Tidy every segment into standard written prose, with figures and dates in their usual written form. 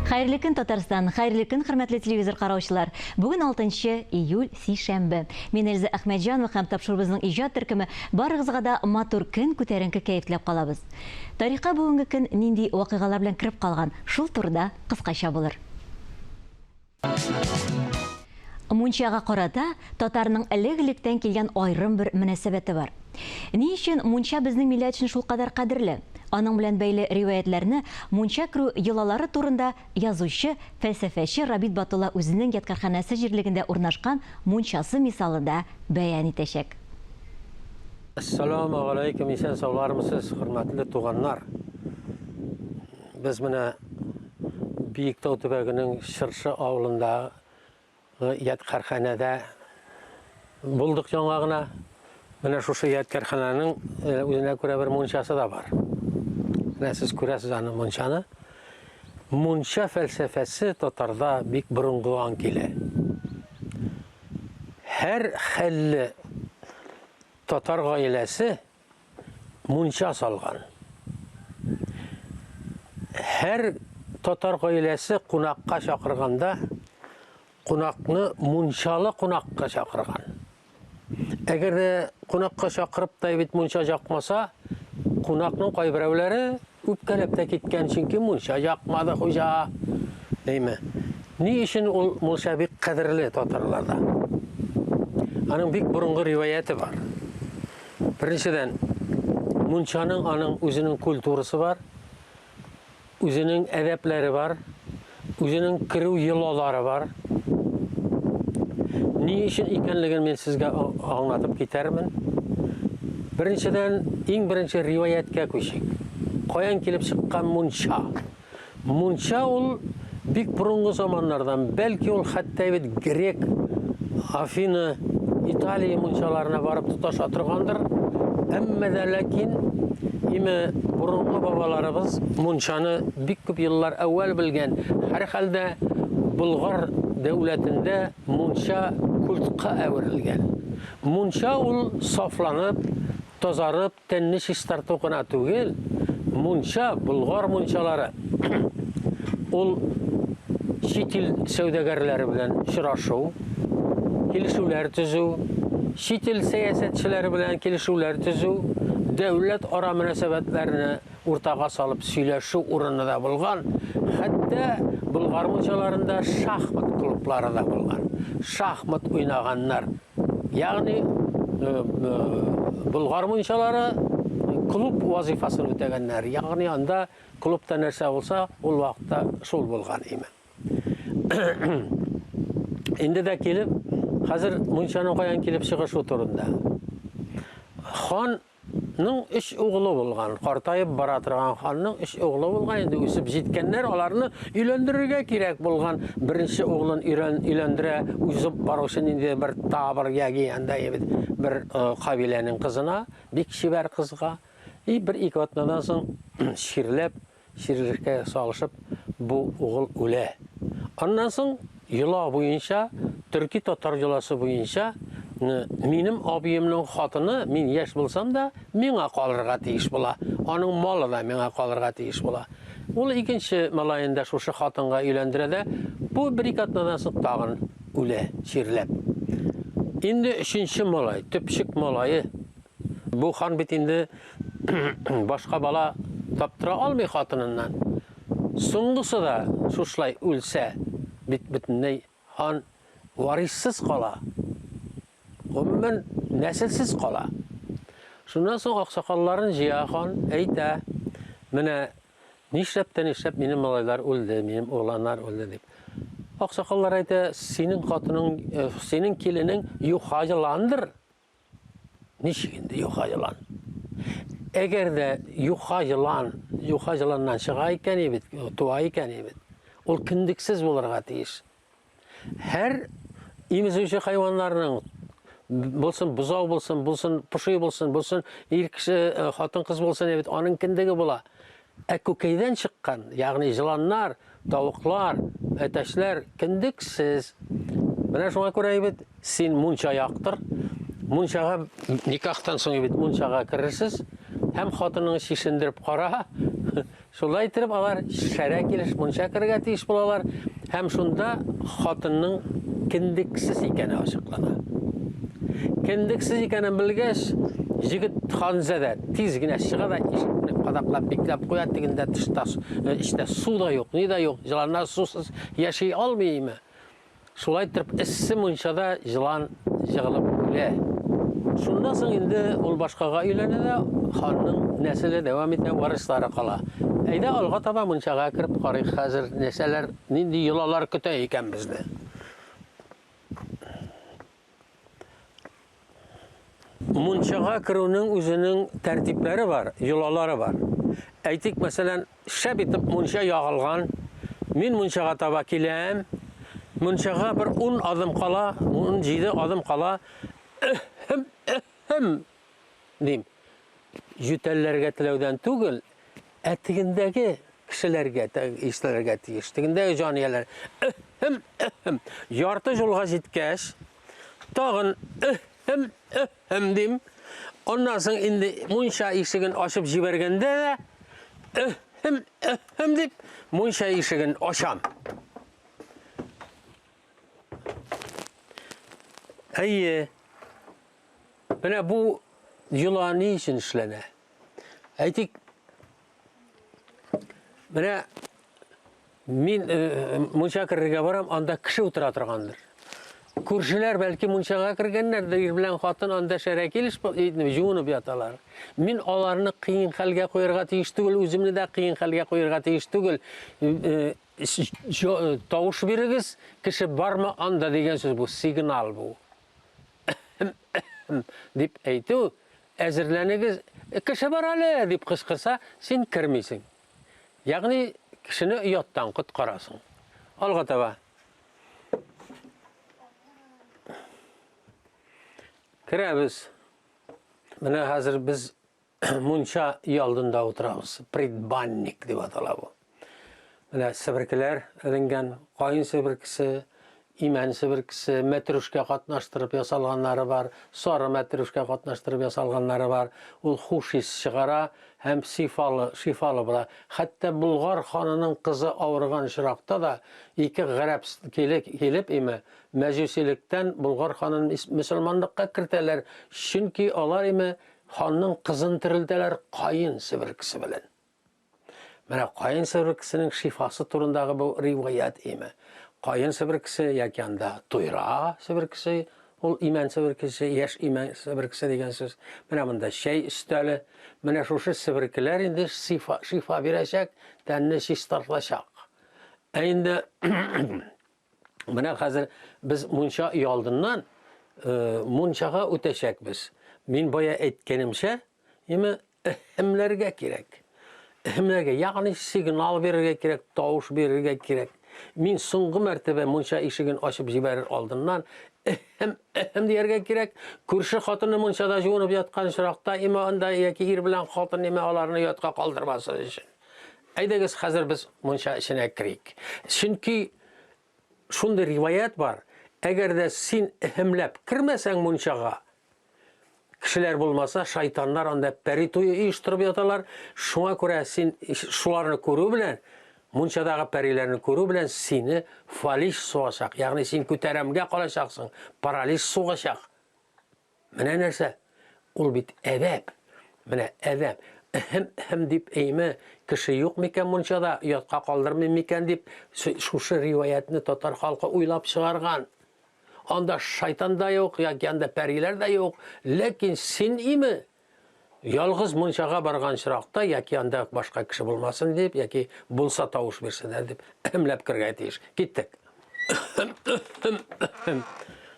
Хәерле көн, Татарстан! Хәерле көн, хөрмәтле телевизор караучылар! Бүген 6 июль, сишәмбе. Мин Эльза Әхмәтҗанова һәм тапшыруыбызның иҗат төркеме барыгызга да матур көн, күтәренке кәеф теләп калабыз. Тарихка бүгенге көн нинди вакыйгалар белән кереп калган, шул турыда кыскача булыр. Мунчага карата татарның элек-электән килгән аерым бер мөнәсәбәте бар. Ни өчен мунча безнең милләт өчен шулкадәр кадерле? Аның белән бәйле риваятьләрне, мунча керү йолалары турында язучы, фәлсәфәче Рабит Батулла үзенең ядкарханәсе җирлегендә урнашкан мунчасы мисалында бәян итәчәк. Әссәламегаләйкем, исән-саулармысыз, хөрмәтле туганнар! Без менә Биектау төбәгенең Чыршы авылындагы ядкарханәдә булдык яңа гына. Менә шушы ядкарханәнең э, үзенә күрә бер мунчасы да бар. Менә сез күрәсез аны мунчаны. Мунча фәлсәфәсе татарда бик борынгыдан килә. Һәр хәлле татар гаиләсе мунча салган. Һәр татар гаиләсе кунакка чакырганда, кунакны мунчалы кунакка чакырган. Әгәр дә кунакка чакырып та бит мунча якмаса, кунакның кайберәүләре үпкәләп тә киткән, чөнки мунча якмады хуҗа. Әйме? Ни өчен ул мунча бик кадерле татарларда? Аның бик борынгы риваяте бар. Беренчедән, мунчаның аның үзенең культурасы бар, үзенең әдәпләре бар, үзенең керү йолалары бар. Ни өчен икәнлеген мин сезгә аңлатып китәрмен. Беренчедән, иң беренче риваяткә күчик. Каян килеп чыккан мунча? Мунча ул бик борынгы заманнардан, бәлки ул хәтта бит грек, Афина, Италия мунчаларына барып тоташа торгандыр. Әмма дә ләкин име борынгы бабаларыбыз мунчаны бик күп еллар әүвәл белгән. Һәрхәлдә Болгар дәүләтендә мунча культка әверелгән. Мунча ул сафланып, тазарып, Тәнне чистарту гына түгел, мунча, болгар мунчалары ул чит ил сәүдәгәрләре белән очрашу, килешүләр төзү, чит ил сәясәтчеләре белән килешүләр төзү, дәүләт ара мөнәсәбәтләрне уртага салып сөйләшү урыны да булган. Хәтта болгар мунчаларында шахмат клублары да булган. Шахмат уйнаганнар. Ягъни Болгар мунчалары клуб вазифасын үтәгәннәр. Ягъни анда клубта нәрсә булса, ул вакытта шул булган име. Инде дә килеп, хәзер мунчаның каян килеп чыгышы турында. Хан Ның өч углы булган. Картаеп бара торган ханның өч углы булган. Инде үсеп җиткәннәр, аларны өйләндерергә кирәк булган. Беренче углын өйрән, өйләндерә, узып баручы ниндидер бер табор яки анда бит бер э, кабиләнең кызына, бик чибәр кызга. И бер-ике атнадан соң чирләп Чирлеккә салышып, бу угыл үлә. Аннан соң йола буенча, төрки-татар йоласы буенча, минем абыемның хатыны, мин яшь булсам да, миңа калырга тиеш була. Аның малы да миңа калырга тиеш була. Ул икенче малаен да шушы хатынга өйләндерә дә, бу бер-ике атнадан соң тагын үлә, чирләп. Инде өченче малай, төпчек малае, бу хан бит инде Башка бала таптыра алмый хатыныннан. Соңгысы да шушылай үлсә, бит бөтенләй хан вариссыз кала. Гомумән, нәселсез кала. Шуннан соң аксакалларын җыя хан, әйтә, менә нишләп тә нишләп минем малайлар үлде, минем угланнар үлде дип. Аксакаллар әйтә, синең хатының, э, синең киленең юха еландыр. Ничек инде юха елан? Әгәр дә юха елан, юха еланнан чыга икән бит, туа икән бит, ул кендексез булырга тиеш. Һәр имезүче хайваннарның булсын бозау булсын, булсын поши булсын, булсын ир кеше, э, хатын-кыз булсын, бит аның кендеге була. Ә күкәйдән чыккан, ягъни җыланнар, тавыклар, әтәчләр кендексез. Менә шуңа күрә бит син мунча яктыр. Мунчага никахтан соң бит мунчага керерсез һәм хатыныңны чишендереп кара. Шулай иттереп алар шәрә килеш мунча керергә тиеш булалар һәм шунда хатынның кендексез икәне ачыклана. Кендексез икәнен белгәч, җегет ханзадә тиз генә чыга да ишекне кадаклап бикләп куя, тегендә тышта, эчтә су да юк, ни дә юк, җыланнар сусыз яши алмыймы? Шулай иттереп, эссе мунчада җылан җыгылып үлә. Шуннан соң инде ул башкага өйләнә дә, ханның нәселе дәвам итә, варислары кала. Әйдә, алга таба мунчага кереп карыйк хәзер, нәрсәләр, нинди йолалар көтә икән безне. Мунчага керүнең үзенең тәртипләре бар, йолалары бар. Әйтик, мәсәлән, шәп итеп мунча ягылган, мин мунчага таба киләм, мунчага бер ун адым кала, 17 адым кала, эһем, эһем, дим. Җүтәлләргә теләүдән түгел, ә тегендәге кешеләргә ишетелергә тиеш. Тегендәге җан ияләре, эһем, эһем. Ярты юлга җиткәч, Тагын эһ-һем, эһ-һем дим. Аннан соң инде мунча ишеген ачып җибәргәндә дә эһ-һем, эһ-һем дип мунча ишеген ачам. Әйе. Менә бу йола ни өчен эшләнә? Әйтик, менә Мин мунча керергә барам, анда кеше утыра торгандыр. Күршеләр бәлки мунчага кергәннәрдер, ир белән хатын анда шәрә килеш җуынып яталар. Мин аларны кыен хәлгә куярга тиеш түгел, үземне дә кыен хәлгә куярга тиеш түгел. Тавыш бирегез, кеше бармы анда дигән сүз бу, сигнал бу. Дип әйтү, әзерләнегез, кеше бар әле, дип кычкырса, син кермисең. Ягъни кешене ояттан коткарасың. Алга таба. Керәбез. Менә хәзер без мунча өй алдында утырабыз. Предбанник дип атала бу. Менә себеркеләр эленгән, каен себеркесе, имән себеркесе, мәтрүшкә катнаштырып ясалганнары бар, сары мәтрүшкә катнаштырып ясалганнары бар. Ул хуш ис чыгара һәм сифалы, шифалы була. Хәтта Болгар ханының кызы авырган очракта да ике гарәп килеп, име, мәҗүсилектән Болгар ханын мөселманлыкка кертәләр, чөнки алар име ханның кызын терелтәләр каен себеркесе белән. Менә каен себеркесенең шифасы турындагы бу риваять име. Каен себеркесе яки анда туйра себеркесе, ул имән себеркесе, яшь имән себеркесе дигән сүз. Менә монда чәй өстәле. Менә шушы себеркеләр инде шифа, шифа бирәчәк, тәнне чистартачак. Ә инде менә хәзер без мунча өйалдыннан э, мунчага үтәчәкбез. Мин бая әйткәнемчә, име Эһемләргә кирәк. Эһемләргә, ягъни сигнал бирергә кирәк, тавыш бирергә кирәк. Мин соңгы мәртәбә мунча ишеген ачып җибәрер алдыннан эһем, эһем дияргә кирәк. Күрше хатыны мунчада җуынып яткан очракта, имә анда яки ир белән хатын имә аларны ятка калдырмасын өчен. Әйдәгез, хәзер без мунча эченә керик. Чөнки шундый риваять бар, әгәр дә син эһемләп кермәсәң мунчага, Кешеләр булмаса, шайтаннар анда пәри туе оештырып яталар. Шуңа күрә син шуларны күрү белән, мунчадагы пәриләрне күрү белән сине фалиш сугачак. Ягъни син күтәрәмгә калачаксың, паралич сугачак. Менә нәрсә. Ул бит әдәп. Менә әдәп. Эһем, эһем дип әйме, кеше юк микән мунчада, оятка калдырмыйм микән дип, шушы риваятьне татар халкы уйлап чыгарган. Анда шайтан да юк, яки анда пәриләр дә юк. Ләкин син име? Ялгыз мунчага барган очракта, яки анда башка кеше булмасын дип, яки булса тавыш бирсеннәр дип, әмләп керергә тиеш. Киттек.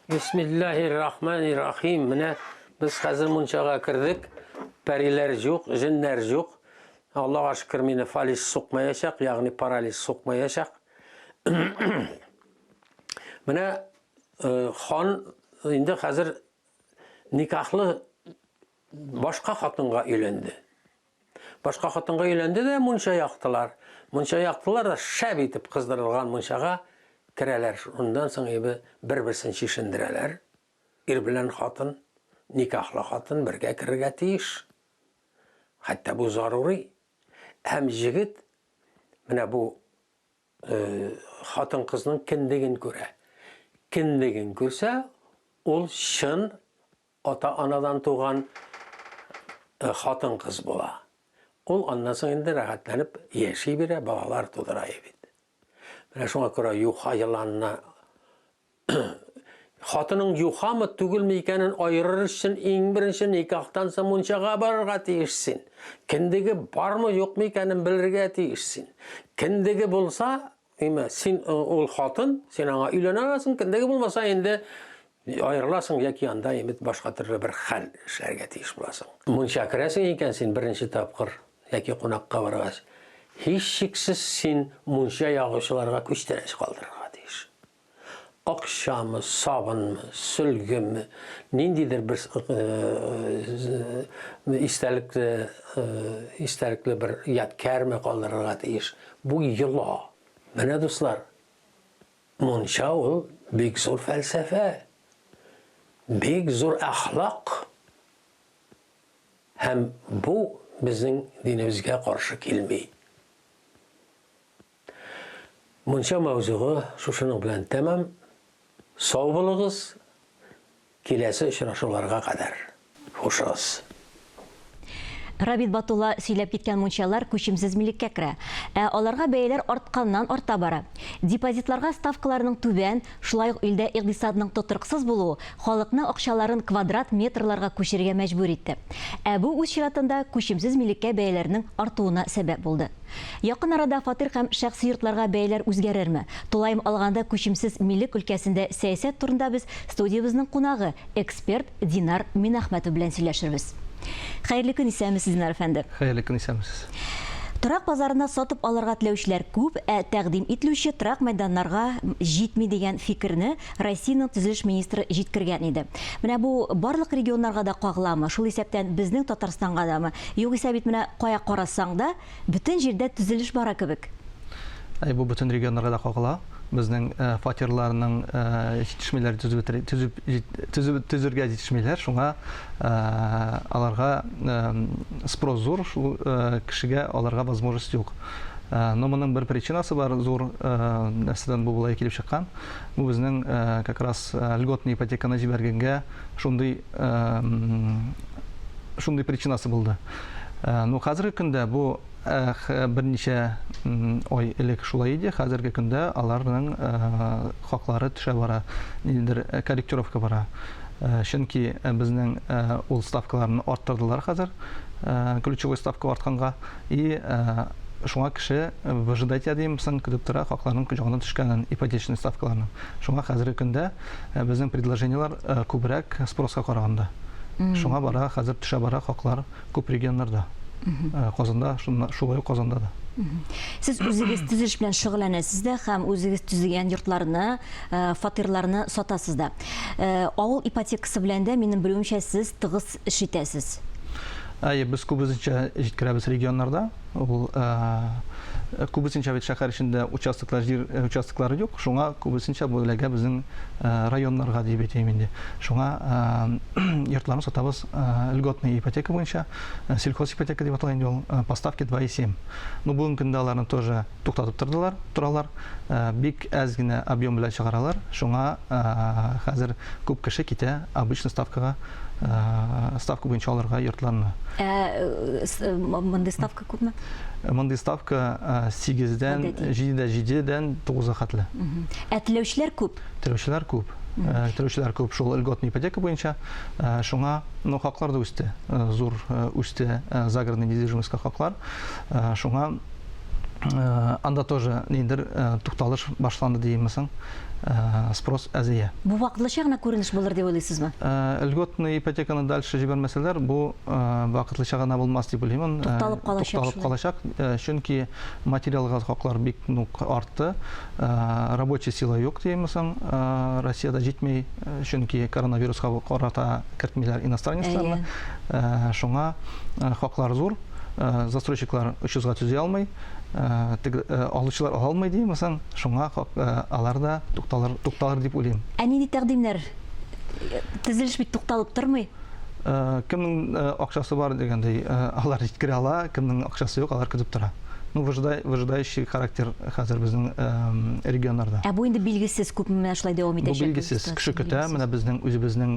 Бисмиллахир рахманир рахим. Менә без хәзер мунчага кердек. Пәриләр юк, җеннәр юк. Аллага шөкер, мине фалиш сукмаячак, ягъни паралич сукмаячак. Менә э, хан инде хәзер никахлы башка хатынга өйләнде. Башка хатынга өйләнде дә мунча яктылар. Мунча яктылар да шәп итеп кыздырылган мунчага керәләр. Шуннан соң ибе бер-берсен чишендерәләр. Ир белән хатын, никахлы хатын бергә керергә тиеш. Хәтта бу зарури. Һәм җегет Менә бу хатын-кызның кендеген күрә. Кендеген күрсә, ул чын ата-анадан туган хатын-кыз була. Ул аннан соң инде рәхәтләнеп яши бирә, балалар тудыра бит. Менә шуңа күрә юха еланны хатының юхамы түгелме икәнен аерыр өчен иң беренче никахтан соң мунчага барырга тиеш син. Кендеге бармы юкмы икәнен белергә тиеш син. Кендеге булса, имә, син ул хатын, син аңа өйләнә аласың, кендеге булмаса инде аерыласың яки анда инде башка төрле бер хәл эшләргә тиеш буласың. Мунча керәсең икән син беренче тапкыр яки кунакка баргач, һичшиксез син мунча ягучыларга күчтәнәч калдырырга тиеш. Акчамы, сабынмы, сөлгеме, ниндидер бер истәлекле, истәлекле бер ядкәрме калдырырга тиеш. Бу йола. Менә, дуслар, мунча ул бик зур фәлсәфә, бик зур әхлак. Һәм бу безнең динебезгә каршы килми. Мунча мәүзугы шушының белән тәмам. Сау булыгыз, киләсе очрашуларга кадәр. Хушыгыз. Рабит Батулла сөйләп киткән мунчалар күчемсез милеккә керә. Ә аларга бәяләр артканнан арта бара. Депозитларга ставкаларның түбән, шулай ук илдә икъдисадның тотрыксыз булуы халыкны акчаларын квадрат метрларга күчерергә мәҗбүр итте. Ә бу үз чиратында күчемсез милеккә бәяләрнең артуына сәбәп булды. Якын арада фатир һәм шәхси йортларга бәяләр үзгәрерме? Тулаем алганда, күчемсез милек өлкәсендә сәясәт турында без студиябезнең кунагы, эксперт Динар Минәхмәтов белән сөйләшербез. Хәерле көн, исәнмесез, Динар әфәнде. Хәерле көн, исәнмесез. Торак базарында сатып алырга теләүчеләр күп, ә тәкъдим ителүче торак мәйданнарга җитми дигән фикерне Россиянең төзелеш министры җиткергән иде. Менә бу барлык регионнарга да кагыламы, шул исәптән безнең Татарстанга дамы? Югыйсә бит менә кая карасаң да, бөтен җирдә төзелеш бара кебек. Әй, бу бөтен регионнарга да кагыла. Безнең фатирларның җитешмиләр, төзеп бетерә, төзеп, төзеп, төзергә җитешмиләр, шуңа аларга спрос зур, шул кешегә аларга возможность юк. Но моның бер причинасы бар, зур, нәрсәдән бу болай килеп чыккан. Бу безнең как раз льготный ипотеканы җибәргәнгә шундый шундый причинасы булды. Ну, хәзерге көндә бу берничә ай элек шулай иде, хәзерге көндә аларның хаклары төшә бара, ниндидер корректировка бара. Чөнки безнең ул ставкаларны арттырдылар хәзер, ключевой ставка артканга. И шуңа кеше выжидать итә дим, соң көтеп тора хакларның җаны төшкәнен, ипотечный ставкаларның. Шуңа хәзерге көндә безнең предложениеләр күбрәк спроска караганда. Шуңа бара, хәзер төшә бара хаклар күп регионнарда. Казанда, шулай ук Казанда да. Сез үзегез төзелеш белән шөгыльләнәсез дә һәм үзегез төзегән йортларны, фатирларны сатасыз да. Авыл ипотекасы белән дә, минем белүемчә, сез тыгыз эш итәсез. Әйе, без күбесенчә җиткерәбез регионнарда. Ул күбесенчә бит шәһәр эчендә участоклар, җир участоклары юк. Шуңа күбесенчә бу эләгә безнең районнарга дип әйтәем инде. Шуңа йортларны сатабыз льготный ипотека буенча, сельхоз ипотека дип атала инде ул, по ставке 2,7. Ну, бүгенге көндә аларны тоже туктатып тордылар, торалар. Бик әз генә объем белән чыгаралар. Шуңа хәзер күп кеше китә обычный ставкага ставка буенча алырга йортларны. Ә мондый ставка күпме? Мондый ставка 8-дән, 7,7-дән 9-га хәтле. Ә теләүчеләр күп? Теләүчеләр күп. Теләүчеләр күп шул льготный ипотека буенча. Шуңа, ну, хаклар да үсте. Зур үсте загородный недвижимостька хаклар. Шуңа анда тоже ниндидер тукталыш башланды димме соң? Спрос әзәя. Бу вакытлыча гына күренеш булыр дип уйлыйсызмы? Льготный ипотеканы дальше җибәрмәсәләр, бу вакытлыча гына булмас дип уйлыймын. Тукталып калачак. Тукталып калачак, чөнки материалга хаклар бик нык артты. Рабочая сила юк димме соң, Россиядә җитми, чөнки коронавируска карата кертмиләр иностранецларны. Шуңа хаклар зур, застройщиклар 300-га төзи алмый. Теге алучылар ала алмый димме соң, шуңа алар да тукталыр, тукталыр дип уйлыйм. Ә нинди тәкъдимнәр? Төзелеш бит тукталып тормый. Кемнең акчасы бар дигәндәй, алар җиткерә ала, кемнең акчасы юк, алар көтеп тора. Ну, выжидающий характер хәзер безнең регионнарда. Ә бу инде билгесез, күпме менә шулай дәвам итәчәк. Бу билгесез. Кеше көтә, менә безнең үзебезнең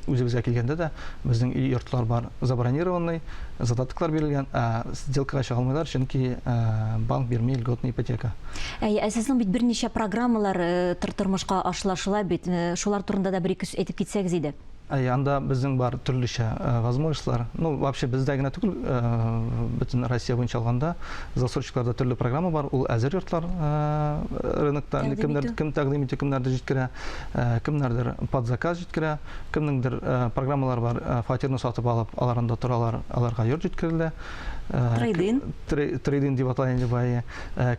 үзебезгә килгәндә дә безнең өй йортлар бар забронированный, задатоклар бирелгән, ә сделкага чыга алмыйлар, чөнки банк бирми льготный ипотека. Әйе, ә сезнең бит берничә программалар тормышка ашыла шулай бит. Шулар турында да бер-ике сүз әйтеп китсәгез иде. Әйе, анда безнең бар төрлечә возможностьлар. Ну, вообще бездә генә түгел, бөтен Россия буенча алганда, застройщикларда төрле программа бар. Ул әзер йортлар рынокта кемнәр кем тәкъдим итә, кемнәрдер җиткерә, кемнәрдер под заказ җиткерә, кемнеңдер программалар бар, фатирны сатып алып, алар анда торалар, аларга йорт җиткерелә. Трейдин. Трейдин дип атала инде бу.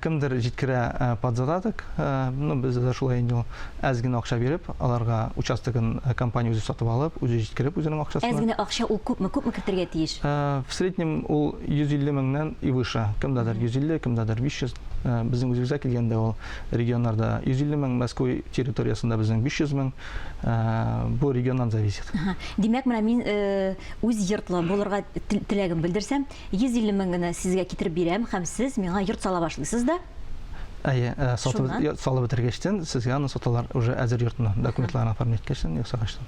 Кемдер җиткерә под задаток, ну, бездә дә шулай инде ул. Әз генә акча биреп, аларга участогын компания үзе сатып алып, үзе җиткереп үзенең акчасына. Әз генә акча ул күпме, күпме кертергә тиеш? В среднем ул 150 меңнән и выше. Кемдәдер 150, кемдәдер 500. Безнең үзебезгә килгәндә ул регионнарда 150 мең, Мәскәү территориясендә безнең 500 мең. Бу регионнан зависит. Димәк, менә мин үз йортлы булырга теләгем белдерсәм, 150 мең генә сезгә китереп бирәм һәм сез миңа йорт сала башлыйсыз да? Әйе, э, сатып Шуннан? салып бетергәчтен сезгә аны саталар уже әзер йортны, документларын оформлять иткәчтен, ясагачтын.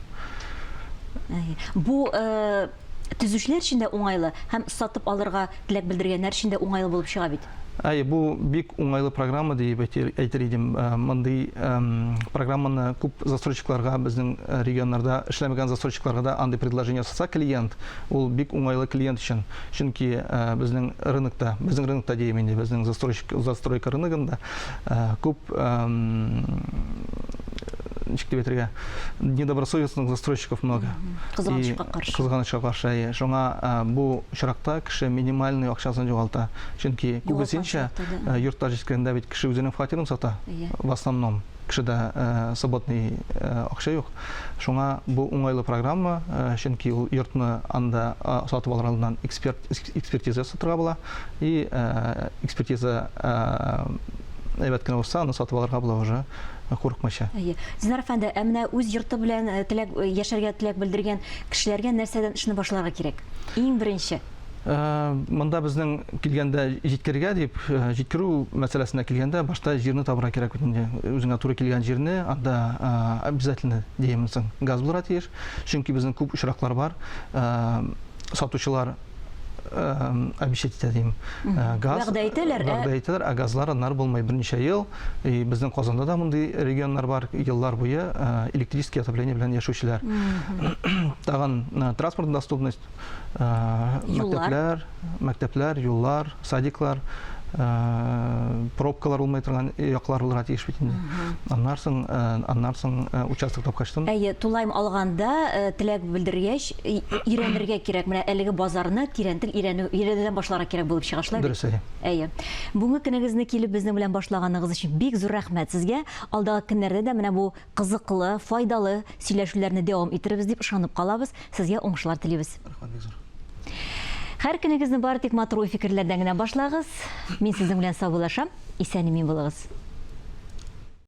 Әйе. Бу э, төзүчеләр өчен дә уңайлы һәм сатып алырга теләк белдергәннәр өчен дә уңайлы булып чыга бит. Әйе, бу бик уңайлы программа диеп әйтер, әйтер идем. Э, Мондый эм, программаны күп застройщикларга, безнең э, регионнарда эшләмәгән застройщикларга да андый предложение ясаса клиент, Ул бик уңайлы клиент өчен, чөнки безнең рынокта, безнең рынокта дием инде, безнең застройщик, застройка рыногында күп ничек дип әйтергә, недобросовестных застройщиков много. Кызганычка каршы. Кызганычка каршы, әйе. Шуңа бу очракта кеше минимальный акчасын югалта. Чөнки күбесенчә йортлар җиткергәндә бит кеше үзенең фатирын сата, в основном. Кешедә свободный акча юк. Шуңа бу уңайлы программа, чөнки ул йортны анда сатып алыр алдыннан эксперт экспертиза ясатырга була. И экспертиза әйбәт кенә узса, аны сатып алырга була уже курыкмыйча. Әйе. Динар әфәнде, ә менә үз йорты белән теләк яшәргә теләк белдергән кешеләргә нәрсәдән эшне башларга кирәк? Иң беренче. Монда безнең килгәндә җиткерергә дип, җиткерү мәсьәләсенә килгәндә, башта җирне табырга кирәк бит инде. Үзеңә туры килгән җирне, анда обязательно диеменсең, газ булырга тиеш. Чөнки безнең күп очраклар бар, сатучылар обещать итә дим. Газ вәгъдә итәләр, вәгъдә итәләр, ә газлар аннары булмый берничә ел. И безнең Казанда да мондый регионнар бар, еллар буе электрический отопление белән яшәүчеләр. Тагын транспортная доступность, Мәктәпләр, мәктәпләр, юллар, садиклар, пробкалар булмый торган яклар булырга тиеш бит инде. Аннан соң, аннан соң участок тапкачтын. Әйе, тулаем алганда, теләк белдергәч, өйрәнергә кирәк. Менә әлеге базарны тирәнтен өйрәнү, өйрәнүдән башларга кирәк булып чыга, шулай бит? Дөрес, әйе. Әйе. Бүгенге көнегезне килеп безнең белән башлаганыгыз өчен бик зур рәхмәт сезгә. Алдагы көннәрдә дә менә бу Кызыклы, файдалы сөйләшүләрне дәвам итербез дип ышанып калабыз. Сезгә уңышлар телибез. Рәхмәт бик зур. Һәр көнегезне бары тик матур уй-фикерләрдән генә башлагыз. Мин сезнең белән саубуллашам. Исән-имин булыгыз.